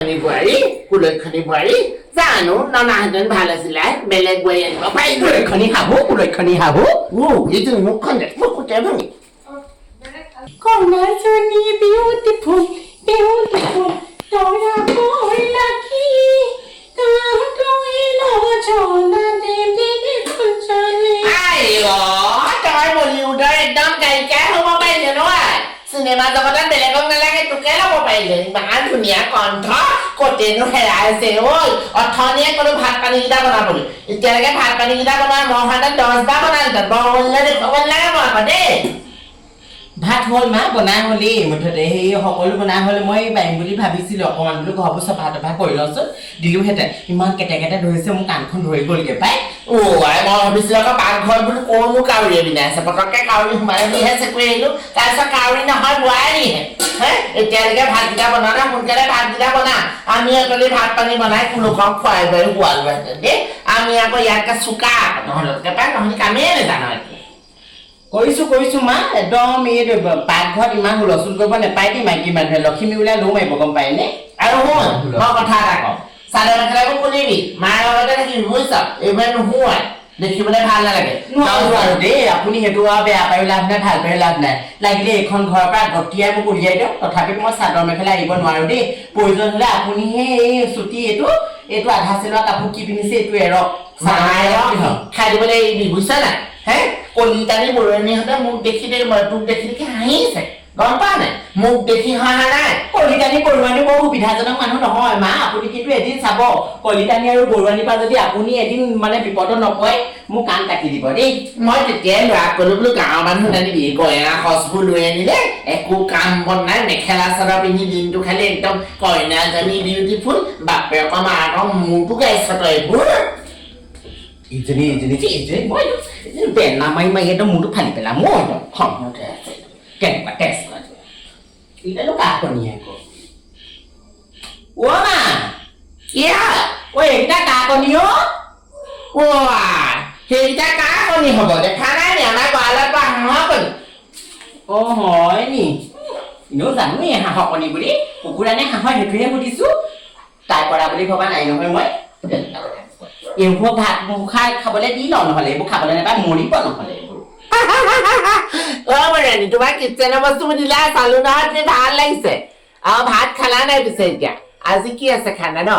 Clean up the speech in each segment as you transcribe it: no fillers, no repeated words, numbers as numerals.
কুলক্ষণী বোৱাৰী, কুলক্ষণী বোৱাৰী। জানো, ননাহেঁতেন ভাল আছিলে, বেলেগ বোৱাৰী আনিব পাৰিলো। কুলক্ষণী শাহু, কুলক্ষণী শাহু। এইটো মুখখন দে, মোক কুটাই ভাঙি। কইনাজনী বিউটিফুল, বিউটিফুল, দৰা বৰ লাকি। আই অ, তই বলিউডৰ একদম গায়িকাই হ'ব পাৰিলে নহয়। চিনেমা জগতত বেলেগক নালাগে, তোকে ল'ব পাৰিলে। ইমান ধুনীয়া কণ্ঠ ক'তেনো হেৰাইছে ঐ? অথনিয়ে ক'লো ভাত পানীকেইটা বনাবলৈ, এতিয়ালৈকে ভাত পানীকেইটা বনোৱা। মই সদায় 10 বাৰ বনালোহেঁতেন। বৰঙণিলৈ দেখুৱাব নালাগে মই আকৌ দেই। ভাত হ'ল মা, বনাই হ'লেই। মুঠতে সেই সকলো বনাই হ'ল। মই পাৰিম বুলি ভাবিছিলোঁ, অকণমান বোলো ঘৰবোৰ চফা তফা কৰি লওঁচোন, দিলোহেঁতেন। ইমান কেটে কেটে ধৰিছে, মোৰ কাণখন ধৰি গ'লগৈ পাই। অ' আই, মই ভাবিছিলো আকৌ পাকঘৰত বোলো ক'নো কাউৰীয়ে বিনাইছে, পটককে কাউৰী সোমাই বুলিহে চেকুৰি আহিলো। তাৰপিছত কাউৰী নহয়, বোৱাৰীহে। হে, এতিয়ালৈকে ভাতকেইটা বনোৱা নাই। সোনকালে ভাতকেইটা বনা। আমি অতলি ভাত পানী বনাই কুলুকক খুৱাই বোৱাই শুৱালোহেঁতেন দেই। আমি আকৌ ইয়াতকে চোকা তহঁততকে পাই, তহঁতি কামেই নাজান এতিয়া। কৰিছোঁ, কৰিছোঁ মা। একদম এই পাকঘৰত ইমান হুলস্থুল কৰিব নাপায় দেই মাইকী মানুহে। লখিমী ওলাই লো মাৰিব, গম পায়নে? আৰু শুন, মই কথা এটা কওঁ। চাদৰ মেখেলাবোৰ খুলিবি, মাৰ লগতে থাকিবি, বুজিছ? এইবোৰ নোহোৱাই দেখিবলৈ ভাল নালাগে। নোৱাৰো, নোৱাৰো দেই। আপুনি সেইটো আৰু বেয়া পায়ো লাভ নাই, ভাল পায়ো লাভ নাই। লাগিলে এইখন ঘৰৰ পৰা গতিয়াই মোক উলিয়াই দিয়ক, তথাপিতো মই চাদৰ মেখেলা এৰিব নোৱাৰো দেই। প্ৰয়োজন হ'লে আপুনিহে এই চুটি এইটো আধা চিলোৱা কাপোৰ কি পিন্ধিছে, এইটো এৰক। চাদৰ মেখেলা মাৰক পিন্ধক। খাই দিবলৈ এৰিবি, বুজিছ নাই? হে, কলিতানী বৰণীহঁতে মোক দেখি দেখি, মই তোক দেখি দেখি হাঁহিছে, গম পোৱা নাই? মোক দেখি হাঁহা নাই। কলিতানী বৰুৱানী বৰ সুবিধাজনক মানুহ নহয় মা। আপুনি কিন্তু এদিন চাব, কলিতানী আৰু বৰুৱানীৰ পৰা যদি আপুনি এদিন মানে বিপদত নপৰে, মোক কাণ কাটি দিব দেই। মই তেতিয়াই ল'ৰাক ক'লো বোলো, গাঁৱৰ মানুহ নানিবি, গঞা সজবোৰ লৈ আনিলে একো কাম বন নাই, মেখেলা চাদৰ পিন্ধি দিনটো খালি একদম কইনাজনী বিউটিফুল, বাপেকৰ মাকৰ মূৰটো গাইছ তই এইবোৰ। ইজনী ইজনী যে ইজনী, মই একদম বেনা মাৰি মাৰি একদম মূৰটো ফালি পেলাম। মোৰ একদম খং উঠে আছে। কেনেকুৱা টেষ্ট এইডালো কাৰ কণী আকৌ? অ' মা। কি হয়? ঐ, এইকেইটা কাৰ কণী অ'? অ আই, সেইকেইটা কাৰ কণী হ'ব, দেখা নাই নি? আমাৰ গঁৰালত পৰা হাঁহৰ কণী। অ' হয় নি? এনেও জানোৱেই হাঁহৰ কণী বুলি। কুকুৰা নে হাঁহৰ সেইটোহে সুধিছো, তাই কৰা বুলি ভবা নাই নহয় মই। এইবোৰ ভাত খাই খাবলৈ দি লওঁ, নহ'লে এইবোৰ খাবলৈ নাপায় মৰিব নহ'লে এইবোৰ। অ বৰাণী, তোমাৰ কিটচেনৰ বস্তুবোৰ দিলা, চালো নহয়, তুমি ভাল লাগিছে। আৰু ভাত খালা নাই পিছে এতিয়া? আজি কি আছে খানা ন?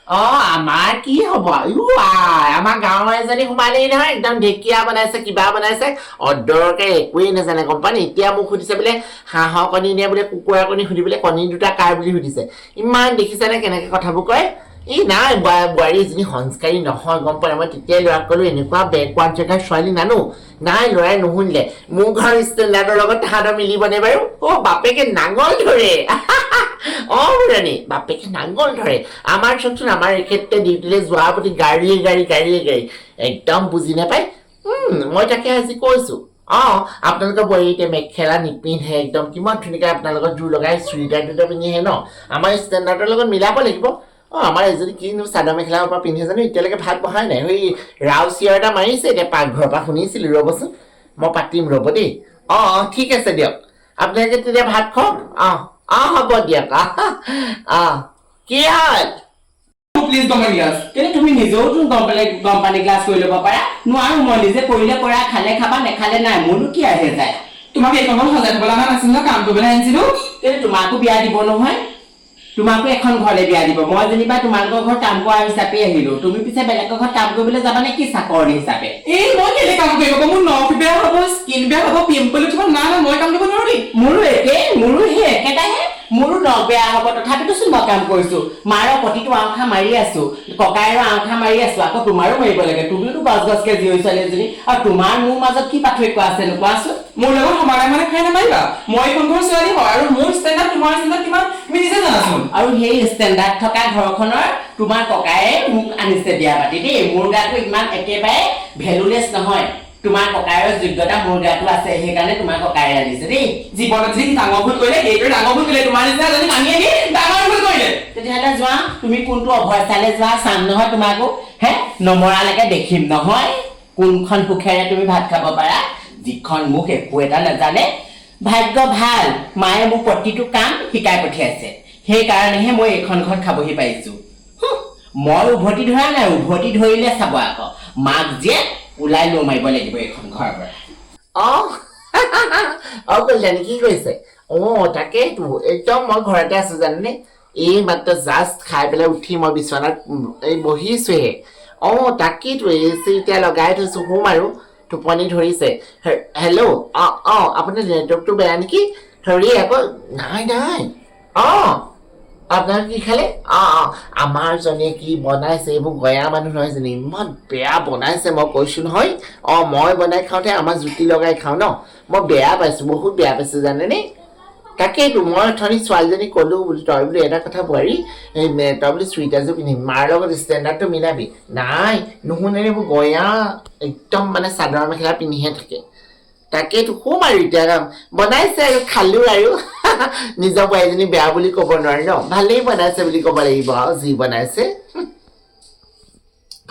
অ, আমাৰ কি হ'ব? ইউ আই, আমাৰ গাঁৱৰ এজনী সোমালেই নহয়, একদম ঢেকীয়া বনাইছে, কিবা বনাইছে, অদৰকে একোৱেই নাজানে, গম পোৱা নি? এতিয়া মোক সুধিছে বোলে হাঁহৰ কণী নে বোলে কুকুৰাৰ কণী সুধি বোলে কণী দুটা কাৰ বুলি সুধিছে। ইমান দেখিছেনে কেনেকে কথাবোৰ কয়? এই নাই, বোৱাৰী এজনী সংস্কাৰী নহয়, গম পোৱা নাই? মই তেতিয়াই ল'ৰাক ক'লো, এনেকুৱা বেকৱাৰ্ড জেগাৰ ছোৱালী নানো। নাই, ল'ৰাই নুশুনিলে। মোৰ ঘৰ ষ্টেণ্ডাৰ্ডৰ লগত তাহাঁতৰ মিলিবনে বাৰু? অ, বাপেকে নাঙল ধৰে। অ বুঢ়ানী, বাপেকে নাঙল ধৰে। আমাৰ চাওকচোন, আমাৰ এখেতে ডিউটিলৈ যোৱাৰ প্ৰতি গাড়ীয়ে গাড়ী, গাড়ীয়ে গাড়ী, একদম বুজি নাপায়। মই তাকে আজি কৈছো। অ, আপোনালোকৰ বোৱাৰী এতিয়া মেখেলা নিপিন্ধে, একদম কিমান ধুনীয়াকৈ আপোনালোকৰ জোৰ লগাই চুৰিদাৰ দুটা পিন্ধি আহে ন? আমাৰ ষ্টেণ্ডাৰ্ডৰ লগত মিলাব লাগিব। অ, আমাৰ এজনী কিনো চাদৰ মেখেলাৰ পৰা পিন্ধে জানো? এতিয়ালৈকে ভাত বহাই নাই। সেই ৰাও চিঞৰ এটা মাৰিছে এতিয়া পাকঘৰৰ পৰা, শুনিছিলোঁ। ৰ'বচোন, মই পাতিম ৰ'ব দেই। অ অ, ঠিক আছে দিয়ক, আপোনালোকে তেতিয়া ভাত খাওক। অ অ, হ'ব দিয়ক। অ অ, কি হ'ল? প্লিজ গম গিলাচ। কিন্তু তুমি নিজেওতো গম পালে গৰম পানী গ্লাছ কৰি ল'ব পাৰা। নোৱাৰো মই। নিজে কৰিলে কৰা, খালে খাবা, নেখালে নাই। মোৰনো কি আহে যায়? তোমাক এইখন ঘৰত সজাই থবলৈ অনা নাছিল নহয়, কাম কৰিবলৈ আনিছিলো। কিন্তু তোমাকো বিয়া দিব নহয়, তোমাকো এখন ঘৰলে বিয়া দিব। মই যেনিবা তোমালোকৰ ঘৰত কাম কৰা হিচাপে আহিলো। তুমি পিছে বেলেগৰ ঘৰত কাম কৰিবলৈ যাবা নে কি চাকৰণী হিচাপে? এই মই কেলে কাম কৰিব? মোৰ নখ বেয়া হ'ব, স্কিন বেয়া হ'ব, পিম্পল উঠিব। না না, মই কাম কৰিব নোৱাৰো দেই। মোৰো একে, মোৰো সেই একেটাহে। মোৰো নখ বেয়া হ'ব, তথাপিতো চোন মই কাম কৰিছো। মাৰৰ প্ৰতিটো আওঠা মাৰি আছো, ককায়েৰৰ আওঠা মাৰি আছো, আকৌ তোমাৰো মাৰিব লাগে। তুমিওতো গছ গছকে জীয়ৰী ছোৱালী এজনী। আৰু তোমাৰ মোৰ মাজত কি পাৰ্থক্য আছে নো কোৱাচোন? মোৰ লগত সমানে মানে খাই নামাৰিবা। মই এইখন ঘৰৰ ছোৱালী হয় আৰু মোৰ ষ্টেণ্ডাৰ্ড তোমাৰ ষ্টেণ্ডাৰ্ড কিমান তুমি নিজে জানাচোন। আৰু সেই ষ্টেণ্ডাৰ্ড থকা ঘৰখনৰ তোমাৰ ককায়ে মোক আনিছে বিয়া পাতি দেই। মোৰ গাটো ইমান একেবাৰে ভেলুলেছ নহয়। তোমাৰ ককায়ৰ যোগ্যতা মোৰ গাটো আছে, সেইকাৰণে তোমাৰ ককায়ে আনিছে দেই। জীৱনত যদি ডাঙৰ ভুল কৰিলে, সেইটোৱে ডাঙৰ ভুল কৰিলে। তোমাৰ নিচিনা এজনী মানি আনি ডাঙৰ ভুল কৰিলে। তেতিয়াহ'লে যোৱা তুমি, কোনটো অভয়চালে যোৱা চাম নহয় তোমাকো। হে, নমৰালৈকে দেখিম নহয় কোনখন সুখেৰে তুমি ভাত খাব পাৰা। যিখন মুখ একো এটা নাজানে। ভাগ্য ভাল, মায়ে মোক প্ৰতিটো কাম শিকাই পঠিয়াইছে। সেইকাৰণেহে মই এইখন ঘৰত খাবহি পাৰিছোঁ। মই উভতি ধৰা নাই, উভতি ধৰিলে চাব আকৌ মাক জীয়েক ওলাই লো মাৰিব লাগিব এইখন ঘৰৰ পৰা। অঁ অঁ কল্যাণী কি কৰিছে? অঁ তাকেইতো, একদম মই ঘৰতে আছোঁ জানেনে। এই মাত্ৰ জাষ্ট খাই পেলাই উঠি মই বিচনাত এই বহিছোঁহে। অঁ তাকেইতো, এ চি এতিয়া লগাই থৈছোঁ, শুম আৰু, টোপনি ধৰিছে। হেল্ল', অঁ অঁ আপোনাৰ নেটৱৰ্কটো বেয়া নেকি? হেৰি আকৌ নাই নাই। অঁ আপোনালোকে কি খালে? অঁ অঁ আমাৰ জনীয়ে কি বনাইছে, এইবোৰ গয়া মানুহ নহয় জানো, ইমান বেয়া বনাইছে মই কৈছোঁ নহয়। অঁ মই বনাই খাওঁতে আমাৰ জুতি লগাই খাওঁ ন, মই বেয়া পাইছোঁ, বহুত বেয়া পাইছোঁ জানেনে। তাকেইতো মই অথনি ছোৱালীজনী ক'লোঁ বোলো তই বোলো এটা কথা বোৱাৰী, এই তই বোলো চুইটাৰযোৰ পিন্ধিবি, মাৰ লগত ষ্টেণ্ডাৰ্ডটো মিলাবি। নাই নুশুনে, এইবোৰ গয়া একদম মানে চাদৰ মেখেলা পিন্ধিহে থাকে। তাকেইতো শুম আৰু এতিয়া, বনাইছে আৰু খালোঁ আৰু। নিজৰ বোৱাৰীজনী বেয়া বুলি ক'ব নোৱাৰি ন, ভালেই বনাইছে বুলি ক'ব লাগিব আৰু, যি বনাইছে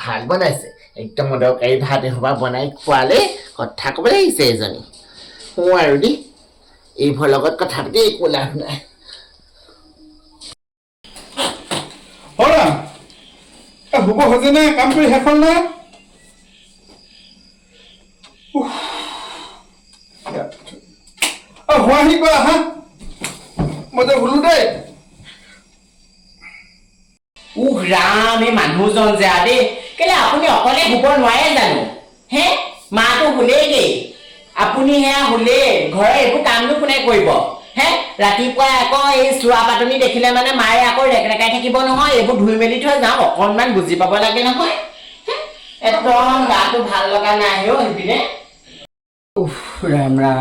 ভাল বনাইছে। একদম অদৰকাৰী ভাত এসোপা বনাই খোৱালে, কথা ক'বলৈ আহিছে এজনী। শুওঁ আৰু দেই, এইবোৰৰ লগত কথা পাতি একো লাভ নাই। শুব হৈছে নে? কাম কৰি শেষ হ'ল নে? হোৱাহি কোৱা, হা মই যে শুলো দেই। উহ ৰাম, এই মানুহজন যে দেই, কেলে আপুনি অকলে শুব নোৱাৰে জানো? হে মাটো শুলেগেই, আপুনি সেয়া শুলেই, ঘৰৰ একো কামনো কোনে কৰিব? হে ৰাতিপুৱা আকৌ এই চোৱা পাতনি দেখিলে মানে মায়ে আকৌ ৰেকৰেকাই থাকিব নহয়, এইবোৰ ধুই মেলি থৈ যাওঁ, অকণমান বুজি পাব লাগে নহয়। একদম গাটো ভাল লগা নাই অ' সেইপিনে। উফ ৰাম ৰাম,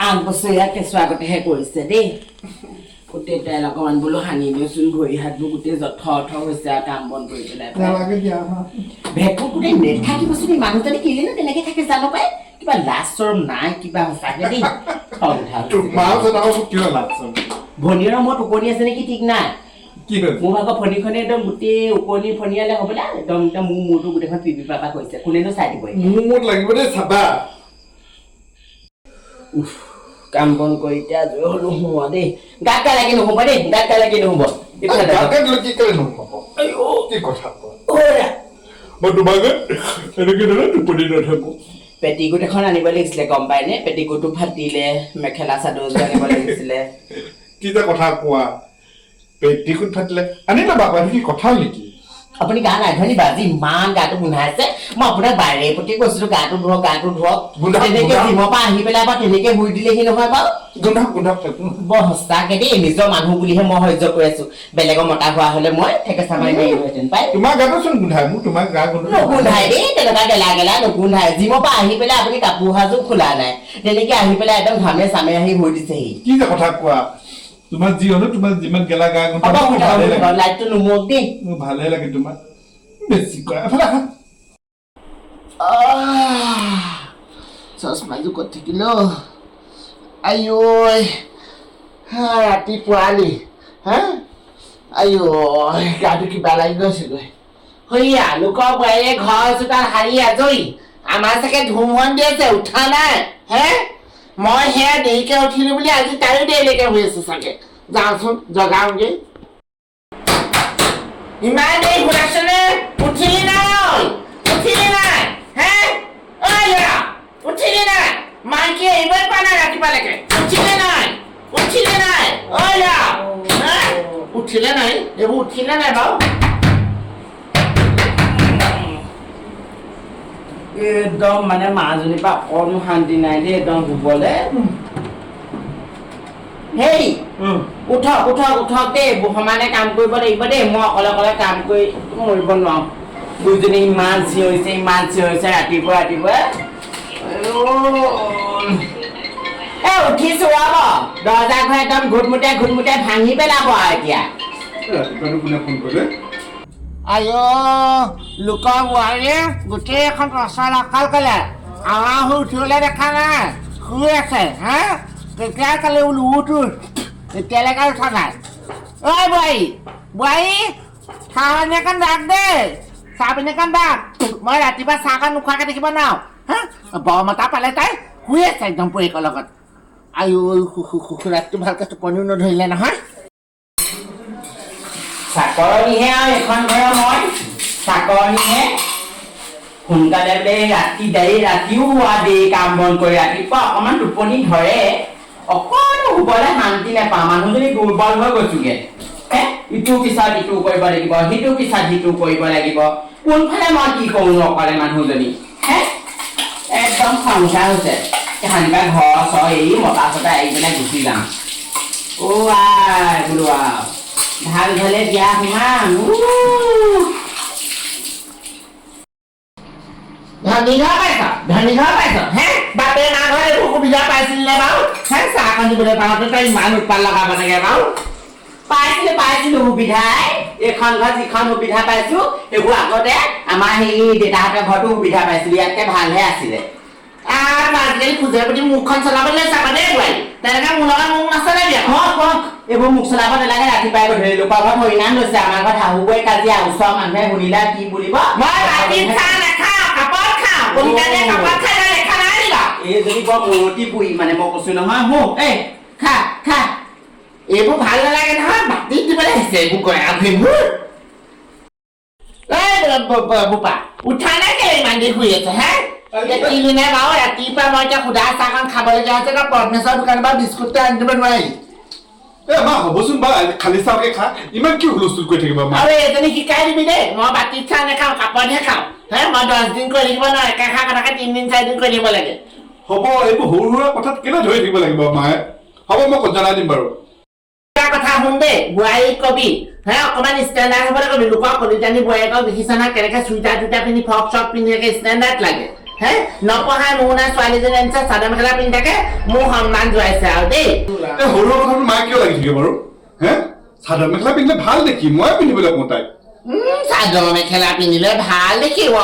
আঠ বছৰীয়া কেঁচুৱা আগতেহে কৰিছে দেই। গোটেই তেল অকণমান বোলো সানি দিওঁচোন, ভৰি হাতবোৰ গোটেই জথৰ হৈছে আৰু কাম বন কৰি পেলাই। ভেঁকুৰ গোটেই নেথাকিবচোন, এই মানুহজনী কেলেনো তেনেকে থাকে জানো পাই, কিবা লাজ চৰম নাই কিবা সঁচাকে দেই। ভনীয়েৰৰ মূৰত ওকণি আছে নেকি ঠিক নাই, মোৰ ভাগৰ ফণীখনে একদম গোটেই ওকণি ফণিয়ালে হ'বলা, একদম একদম মোৰ মূৰটো গোটেইখন পিপি পাপা কৰিছে, কোনেনো চাই দিব মোৰ মূৰত লাগিব দেই চাবা। উফ কাম বন কৰি এতিয়া আজৰি হ'লো, সোমোৱা দেই, গাত গা লাগি নুশুব দেই, গাত গা লাগি নুশুব। পেটিকোট এখন আনিব লাগিছিলে গম পাইনে, পেটিকোটটো ফাটিলে, মেখেলা চাদৰ আনিব লাগিছিলে। কি যে কথা কোৱা, পেটিকোট ফাটিলে আনি ল'বা, কি কথা নেকি? আপুনি গা নাই ধোৱা নি বাৰু? ইমান গাটো গোন্ধাইছে, মই আপোনাক বাৰে প্ৰতি কৈছিলো গাটো ধুৱক গাটো ধুৱক, তেনেকে জিমৰ পৰা আহি পেলাই বাৰু তেনেকে শুই দিলেহি নহয় বাৰু। বৰ সঁচাকে দেই, নিজৰ মানুহ বুলিহে মই সহ্য কৰি আছো, বেলেগৰ মতা হোৱা হলে মই ঠেকেচা মাৰি মাৰিলোহেঁতেন পাই। তোমাৰ গাটোচোন গোন্ধাই, মোৰ তোমাৰ গা নুগোন্ধাই দেই, তেনেকুৱা গেলা গেলা নুগোন্ধাই। জিমৰ পৰা আহি পেলাই আপুনি কাপোৰ সাজো খোলা নাই, তেনেকে আহি পেলাই একদম ঘামে চামে আহি শুই দিছেহি। কি যে কথা কোৱা, তোমাৰ যি হলো তোমাৰ যিমান গেলা গা গোন্ধাই, লাইটটো নুমুক দেই, মোৰ ভালে লাগে তোমাৰ বেছি কৰা। এফালে আহা। চশমাযোৰ ক'ত থাকিল? আইঐ ৰাতিপুৱালি হা, আইঐ গাটো কিবা লাগি গৈছেগৈ। সৈয়া লোকৰ বোৱাৰীয়ে ঘৰ চোতাল সাৰি আজৰি, আমাৰ চাগে ধুমুহন দি আছে, উঠা নাই হে। মই সেয়া দেৰিকে উঠিলো বুলি আজি তাইও দেৰিলৈকে শুই আছে চাগে। যাওঁচোন জগাওঁগে। ইমান দেৰি শুনাইছেনে? উঠিলি নাই? উঠিলি নাই হে? ঐ ল'ৰা উঠিলি নাই? মাইকী এৰিবই পৰা নাই ৰাতিপুৱালৈকে। উঠিলে নাই? উঠিলে নাই? ঐ ল'ৰা হে? উঠিলে নাই? এইবোৰ উঠিলে নাই বাৰু? একদম মানে মাজনীৰ পৰা অকণো শান্তি নাই দেই, একদম শুবলে। হেই উঠক উঠক উঠক দেই, সমানে কাম কৰিব লাগিব দেই, মই অকলে অকলে কাম কৰি মৰিব নোৱাৰো। দুইজনী ইমান চিঞৰিছে ইমান চিঞৰিছে ৰাতিপুৱা ৰাতিপুৱা। এ উঠিছো ৰ'ব, দৰ্জা ঘৰ একদম ঘুটমুটাই ঘুটমুটাই ভাঙি পেলাব আৰু এতিয়া। আই লোকৰ বোৱাৰীয়ে গোটেই এখন পচল অকল ক'লে, আমাৰ শুই উঠিবলৈ দেখা নাই, শুই আছে হা। তেতিয়া কালি বোলো উঠ এতিয়ালৈকে উঠা নাই। ঐ বোৱাৰী বোৱাৰী, চাহ পানী অকণ ডাক দেই, চাহ পানী অকণ ডাক, মই ৰাতিপুৱা চাহকণ নোখোৱাকৈ থাকিব নোৱাৰো হা। বৰমতা পালে তাই শুই আছে একদম পুৰীকৰ লগত। আয়ো, ৰাতটো ভালকে টোপনিও নধৰিলে নহয়। চাকৰণিহে আৰু এইখন ঘৰৰ মই চাকৰণিহে। সোনকালে বোলে ৰাতি দেৰি ৰাতিও হোৱা দেৰি, কাম বন কৰি ৰাতিপুৱা অকণমান টোপনি ধৰে, অকণো শুবলৈ শান্তি নাপাওঁ। মানুহজনী দুৰ্বল হৈ গৈছোগে। হে, ইটোৰ পিছত ইটো কৰিব লাগিব, সিটোৰ পিছত সিটো কৰিব লাগিব। কোনফালে মই কি কৰোঁ অকলে মানুহজনী? হে, একদম খং উঠা হৈছে। এখানিবা ঘৰ চৰ এৰি মতা চতা এৰি পেলাই গুচি যাম। অ' আই বোলো আৰু ভাল ঘৰলে বিয়া সোমাম। ধনী ঘৰ পাইছ, ধনী ঘৰ পাইছ। হে, বাপে মা ঘৰত এইবোৰ সুবিধা পাইছিল নে বাৰু? হে, চাহকণ দিবলৈ পাওঁতে তই ইমান উৎপাত লগাব লাগে বাৰু? পাইছিলো, পাইছিলো সুবিধাই। এইখন ঘৰত যিখন সুবিধা পাইছো, সেইবোৰ আগতে আমাৰ সেই দেউতাহঁতৰ ঘৰতো সুবিধা পাইছিলো, ইয়াতকে ভালহে আছিলে। আৰু আজিকালি খোজে প্ৰতি মুখখন চলাবলৈ লৈছে আকৌ দেই বোৱাৰী। তেনেকে মোৰ লগত মুখ নচলাবি আকৌ। কওক কওক, এইবোৰ মুখ চলাব নালাগে। ৰাতিপুৱাই গধূলি লোকৰ ঘৰত হৰিনাম লৈছে, আমাৰ ঘৰত শাহু বৌৱে কাজিয়া, ওচৰৰ মানুহে শুনিলে কি বুলিব? মই ৰাতি চাহ নাখাওঁ, কাপত খাওঁ। কলিতা দিয়ে কাপত খাই তই দেখা নাই নি বাৰু? এইজনী বৰ মূৰতি বুঢ়ী, মানে মই কৈছো নহয়। হো, এই খা খা। এইবোৰ ভাল নালাগে নহয়, বাতিত দিবলৈ আহিছে এইবোৰ গয়া ভেঁকুৰ। এই বোপা, উঠা নাই কেলে? ইমান দেৰি শুই আছে? হে, দেখিলি নে বাৰু, ৰাতিপুৱা মই এতিয়া সুদা চাহকণ খাবলগীয়া হৈছে। তই পদ্মেশ্বৰ দোকানৰ পৰা বিস্কুটটো আনি দিব নোৱাৰি? এ মা, হ'বচোন বা, খালী চাহকে খা, ইমান কি হুলস্থুল কৰি থাকিবা মা? আৰু এজনী শিকাই দিবি দেই, মই বাতিত চাহ নাখাওঁ, কাপতহে খাওঁ। হে, মই 10 দিন কৰি থাকিব নোৱাৰো, একেষাৰ কথাকে 3 দিন 4 দিন কৰি থাকিব লাগে। হ'ব, এইবোৰ সৰু সুৰা কথাত কেলে ধৰি থাকিব লাগিব মায়ে? হ'ব, মই জনাই দিম বাৰু। এটা কথা শুন দেই, বোৱাৰীক কবি হে, অকণমান ষ্টেণ্ডাৰ্ড হ'বলৈ কবি। লোকৰ কলিতানী বোৱাৰীকক দেখিছ নহয়, কেনেকে চুইটাৰ টুইটাৰ পিন্ধি, ফ্ৰক চক পিন্ধি থাকে, ষ্টেণ্ডাৰ্ড লাগে। হে, নপঢ়াই নুশুনা ছোৱালীজনী আনিছে, চাদৰ মেখেলা পিন্ধি থাকে, মোৰ সন্মান যোৱাইছে আৰু দেই। এই সৰু সুৰা কথাটো মায়ে কিয় লাগি থাকে বাৰু? হে, চাদৰ মেখেলা পিন্ধিলে ভাল দেখি, মই পিন্ধিবলৈ কওঁ তাইক। চাদৰ মেখেলা পিন্ধিলে ভাল দেখিব,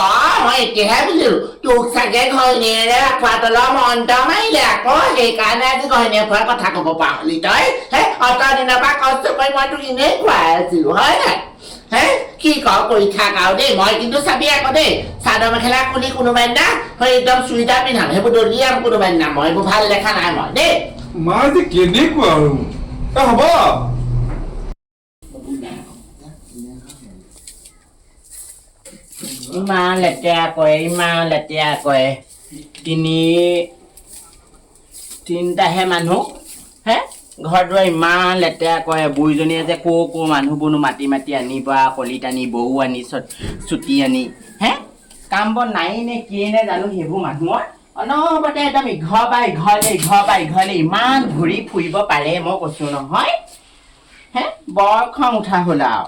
মই এতিয়াহে বুজিলো। তোক চাগে ঘৈণীয়েৰে আঁঠুৱা তলৰ মন্ত্ৰ মাৰিলে আকৌ, সেইকাৰণে আজি ঘৈণীয়ে খোৱাৰ কথা ক'ব পাহলি তই। হে, অত দিনৰ পৰা কষ্ট কৰি মই তোক এনেই খুৱাই আছিলো, হয় নাই? হে, কি ক কৰি থাক আৰু দেই। মই কিন্তু চাবি আকৌ দেই, চাদৰ মেখেলা খুলি কোনোবা দিনা হৈ একদম চুইদাৰ পিন্ধাম, সেইবোৰ দলিয়াম কোনোবা দিনা। মই এইবোৰ ভাল দেখা নাই মই দেই। মা যে কেনেকুৱা আৰু, এ হ'ব। ইমান লেতেৰা কৰে, ইমান লেতেৰা কৰে। তিনিটাহে মানুহ, হে, ঘৰ দুৱাৰ ইমান লেতেৰা কৰে। বুঢ়ীজনীয়ে যে ক' ক' মানুহবোৰনো মাতি মাতি আনিব, কলিতানী বৌ আনি, চুটি আনি। হে, কাম বন নাই নে কিয়ে নে জানো সেইবোৰ মানুহৰ? অনবৰতে একদম ইঘৰ পৰা ইঘৰলে, ইঘৰ পৰা ইঘৰলে ইমান ঘূৰি ফুৰিব পাৰে, মই কৈছো নহয়। হে, বৰ খং উঠা হ'ল আৰু।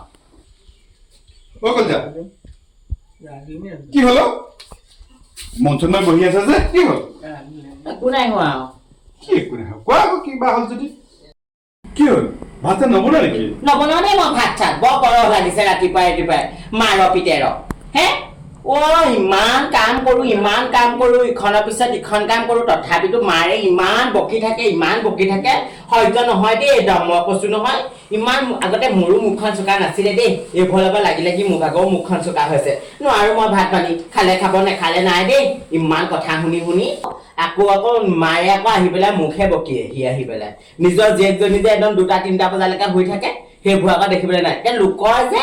অ কলিতা, কি হ'ল অ? মঞ্চত মই বহি আছে যে, কি হ'ল? একো নাই হোৱা আৰু। কি একো নাই হোৱা? কোৱা আকৌ, কিবা হ'ল যদি। কি হ'ল? ভাত চাত নবনোৱা নেকি? নবনাও দেই মই ভাত চাত। বৰ গৰম লাগিছে ৰাতিপুৱাই ৰাতিপুৱাই মাৰ পিতেৰ। হে, অ' ইমান কাম কৰো, ইমান কাম কৰো, ইখনৰ পিছত ইখন কাম কৰো, তথাপিতো মাৰে ইমান বকি থাকে, ইমান বকি থাকে, সহ্য নহয় দেই একদম। মই কৈছো নহয়, ইমান আগতে মোৰো মুখখন চোকা নাছিলে দেই, এইবোৰৰ লগত লাগি লাগি মোৰ ভাগৰো মুখখন চোকা হৈছে। নোৱাৰো মই, ভাত পানী খালে খাব, নেখালে নাই দেই। ইমান কথা শুনি শুনি আকৌ আকৌ মায়ে আকৌ আহি পেলাই মোকহে বকিয়ে সি আহি পেলাই। নিজৰ জীয়েকজনী যে একদম 2টা 3টা বজালৈকে শুই থাকে, সেইবোৰ আকৌ দেখিবলৈ নাই। এতিয়া লোকৰ যে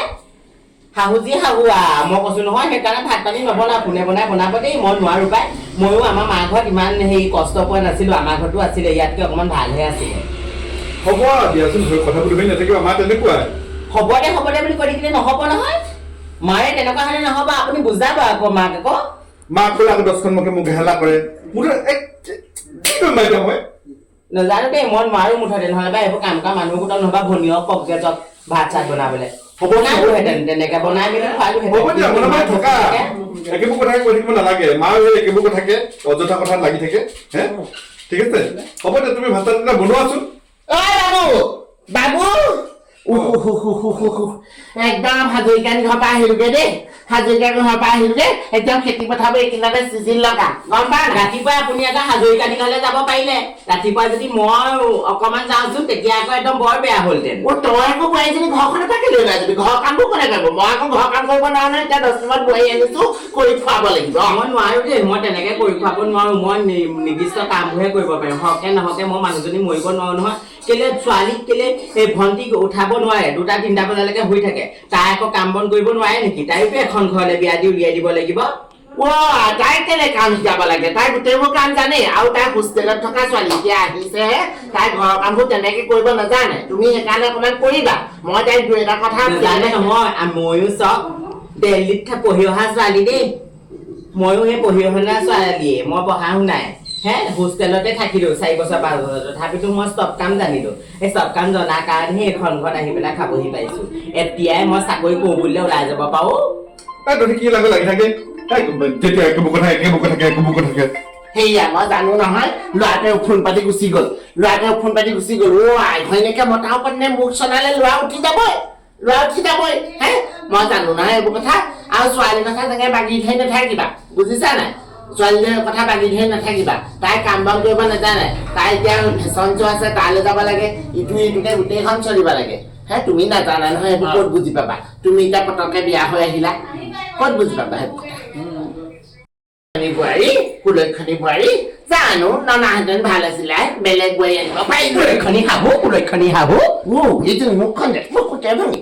শাহুজি শাহুৱা, মই কৈছো নহয়, সেইকাৰণে ভাত পানী নবনাও। কোনে বনাই বনাব দেই, মই নোৱাৰো পাই। ময়ো আমাৰ মা ঘৰত ইমান হেৰি কষ্ট পোৱা নাছিলো, আমাৰ ঘৰতো আছিলে, ইয়াতকে অকণমান ভালহে আছিলে। হ'ব আৰু দিয়াচোন, কথাবোৰ ধৰি নাথাকিবা, মা তেনেকুৱাই। হ'ব দে, হ'ব দে বুলি কৈ থাকিলে নহ'ব নহয়। মাৰে তেনেকুৱা হ'লে নহ'ব, আপুনি বুজাব আকৌ মাক আকৌ। মাক ক'লে আকৌ 10খন মুখে মোক হেলা কৰে। মোৰ কি কৰিম এতিয়া মই? নাজানো দেই, মই নোৱাৰো মুঠতে। নহ'লে বা এইবোৰ কাম কৰা মানুহ গোটক নহবা ভনীয়ক কওকগে যাওক ভাত চাত বনাবলে। হ'ব। বনালোহেঁতেন, তেনেকে বনাই মেলি খোৱালোহেঁতেন। হ'ব দিয়া, মনে থকা। একেবোৰ কথাকে কৈ থাকিব নালাগে। মা সেই একেবোৰ কথাকে অযথা কথাত লাগি থাকে। হে, ঠিক আছে, হ'ব দিয়া, তুমি ভাত চাত বনোৱাচোন। ঐ বাবু, বাবু, একদম হাজৰিকানী ঘৰৰ পৰা আহিলোগে দেই, হাজৰিকানী ঘৰৰ পৰা আহিলোগে। একদম খেতি পথাৰবোৰ এইখিনিতে চিজিল লগা, গম পা নাই? ৰাতিপুৱা আপুনি এটা হাজৰিকানী ঘৰলৈ যাব পাৰিলে, ৰাতিপুৱা যদি মই অকণমান যাওঁচোন, তেতিয়া আকৌ একদম বৰ বেয়া হ'লহেঁতেন। অ, তই আকৌ বোৱাৰীজনী ঘৰখনৰ পৰা কেলৈ ওলাই যাবি? ঘৰৰ কামবোৰ কোনে কৰিব? মই আকৌ ঘৰৰ কাম কৰিব নোৱাৰো নহয়। এতিয়া 10 নম্বৰত বোৱাৰী আনিছো, কৰি খুৱাব লাগিব। মই নোৱাৰো দেই, মই তেনেকে কৰি খুৱাব নোৱাৰো। মই নিৰ্দিষ্ট কামবোৰহে কৰিব পাৰিম। হকে নহকে মই মানুহজনী মৰিব নোৱাৰো নহয়। কেলে ছোৱালীক, কেলে এই ভণ্টিক উঠাব নোৱাৰে? 2টা 3টা বজালৈকে শুই থাকে। তাই আকৌ কাম বন কৰিব নোৱাৰে নেকি? তাইতো এখন ঘৰলৈ বিয়া দি উলিয়াই দিব লাগিব। অ, তাই কেলে কাম শিকাব লাগে? তাই গোটেইবোৰ কাম জানেই আৰু তাই হোষ্টেলত থকা ছোৱালী, এতিয়া আহিছেহে। তাই ঘৰৰ কামবোৰ তেনেকে কৰিব নাজানে। তুমি সেইকাৰণে অকণমান কৰিবা। মই তাইক দুই এটা কথা নাজানে নহয়, ময়ো চব দিল্লীত পঢ়ি অহা ছোৱালী দেই। ময়ো সেই পঢ়ি অহা ছোৱালীয়ে, মই পঢ়া শুনাই হে হোষ্টেলতে থাকিলো 4 বছৰ 5 বছৰ। তথাপিতো মই চব কাম জানিলো। এই চব কাম জনাৰ কাৰণেহে এইখন ঘৰত আহি পেলাই খাবহি পাৰিছো। এতিয়াই মই চাকৰি কৰোঁ বুলিলে ওলাই যাব পাৰো। এই তহঁতি কি লাগে লাগি থাকে? এই যেতিয়া একে বুকত থাকে, একে বুকত থাকে, একে বুকত থাকে। সেয়া মই জানো নহয়। ল'ৰাটোৱে ফোন পাতি গুচি গ'ল, ল'ৰাটোৱে ফোন পাতি গুচি গ'ল। অ আই, ঘৈণীয়েকে মতাও পাতিনে মুখ চলালে ল'ৰা উঠি যাবই, ল'ৰা উঠি যাবই। হে, মই জানো নহয় এইবোৰ কথা। আৰু ছোৱালীৰ কথা তেনেকে বাগি ধৰি নাথাকিবা, বুজিছা নাই? ছোৱালীৰ কথা বাগি ধৰি নাথাকিবা। তাই কাম বন কৰিব নাজানে। তাই এতিয়া ফেশ্বন শ্ব' আছে, তালৈ যাব লাগে। ইটো ইটোকে গোটেইখন চলিব লাগে। হে, তুমি নাজানা নহয় সেইবোৰ, ক'ত বুজি পাবা? তুমি এতিয়া পতককে বিয়া হৈ আহিলা, ক'ত বুজি পাবা সেইবোৰ কথা? বোৱাৰী, কুলক্ষণী বোৱাৰী, জানো ননাহেঁতেন ভাল আছিলে, বেলেগ বোৱাৰী আনিব পাৰিলো। কুলক্ষণী শাহু, কুলক্ষণী শাহু। ও, এইটো মুখখন দে, মোক কুটিয়াই ভাঙি।